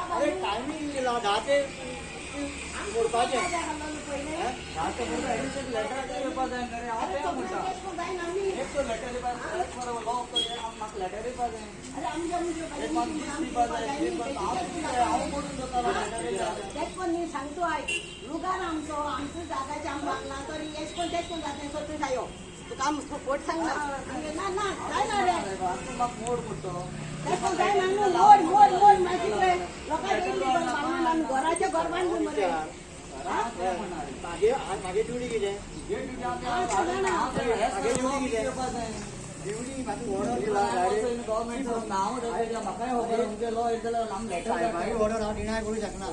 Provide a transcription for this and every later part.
अरे टायमिंग दिला 10 ते मोडपाचें. 10 ते बरोबर एडिशन लेटर येवपा जाय रे. हांव तें म्हणटा, एक तो लेटर येवपा बरोबर लॉ म्हाका लेटर येवपा जाय, एक म्हाका दीस दिवपा जाय. हांव मोडून जाता लेटर येयला. तेच पण मी सांगतो आयक, लुगार आमचो, आमचो जागाचे आम बांदला तरी एश कोण तेच कोण जाता सो तूं जायो. तुका आम फट सांगना ना ना जायना रे. म्हाका मोड म्हणतो. तेच कोण जायना न्हू. मोड मोड मोड मागीर रे लोकांक इल्ली बांदून आमी घराचें घर बांदलें मरे. मागे मागे ड्युटी कितें? मागे ड्युटी कितें? ड्युटी म्हाका ऑर्डर दिला डायरेक्ट. साहेबाची ऑर्डर हांव डिनाय करूं शकना.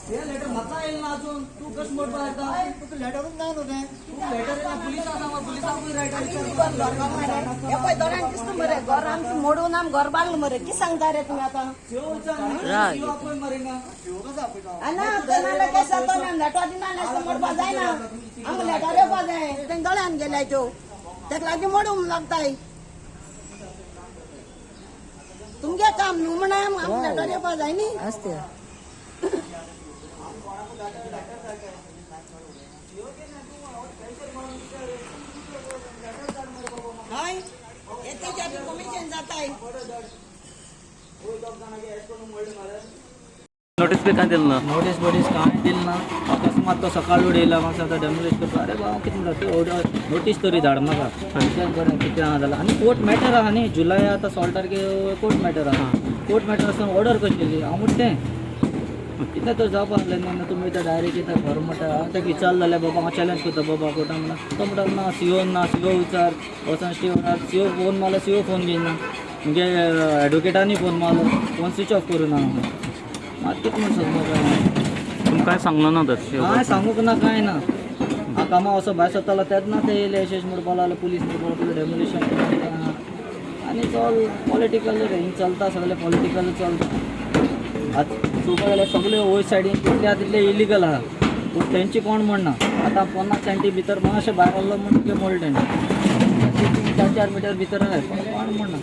ते लेटर म्हाका येयलें ना अजून. तूं कशें मोडपा येता? तुका लेटरूच ना न्हू तें. तूं लेटर येयला, पुलिसां सांग, पुलिसांकूय रायट. हे पळय दोळ्यांक दिसता मरे, घर आमचें मोडून आमी घर बांदलें मरे. कितें सांगता रे तुमी आतां? आपय मरे हिंगा. शिवो कसो आपयता? ना नाल्यार केस जातो ना. लेटर दिना नासता मोडपा जायना. आमकां लेटर येवपा जाय. तेंगे दोळ्यान गेल्या त्यो, तेका लागीं मोडूंक लागताय. तुमगे काम न्हू म्हणा, आमकां लेटर येवपा जाय न्ही. आसते. हय, येते कमिशन जाताय. नोटीस बी काय दिलं ना? नोटीस बोटीस कांय दिल ना. अकस्मात तो सकाळ उडयला. म्हाका आतां डेमोलिश करता. अरे बाबा, कितें म्हणटा तूं? ऑर्डर नोटीस तरी धाड म्हाका. विचार बरें कितें आहा जाल्यार. आनी कोर्ट मॅटर आहा न्ही, जुलय आतां 16 तारखे कोर्ट मॅटर आहा. कोर्ट मॅटर आसतना ऑर्डर कशी येयली? हांव म्हणटा तें कितें तर जावपा आहलें न्ही. तुमी आतां डायरेक्ट येता घर म्हणटा. हांव ताका विचारलें जाल्यार बाबा हांव चॅलेंज करता बाबा कोर्टान म्हणटा. तो म्हणटा ना, सीओ ना, सीओ विचार वचोन स्टे. सीओ फोन मारलो, सीओ फोन घेयना. म्हणजे एडवोकेटांनी फोन मारलो, फोन स्विच ऑफ करूं ना. मात कितें म्हण सोदता काय? तुमकां काय सांगलो ना तर? कांय सांगूंक ना, कांय ना. हांव कामाक वचो भायर सरतालो तेन्ना ते येयले, अशें अशें म्हणपाक लागले, पुलीस म्हणपाक लागले, डेमोलिशन. आनी चल पॉलिटिकल रे हिंग चलता, सगळें पॉलिटिकल चलता. आतां चोवपाक गेल्यार सगळे वयर सायडीन कितले आहा तितले इलिगल आहा, पूण तेंची कोण म्हणना. आतां 50 सेंटी भितर मातशें भायर आसलो म्हण ते मोडलें, 3-4 मिटर भितर आहा, पूण कोण म्हणना.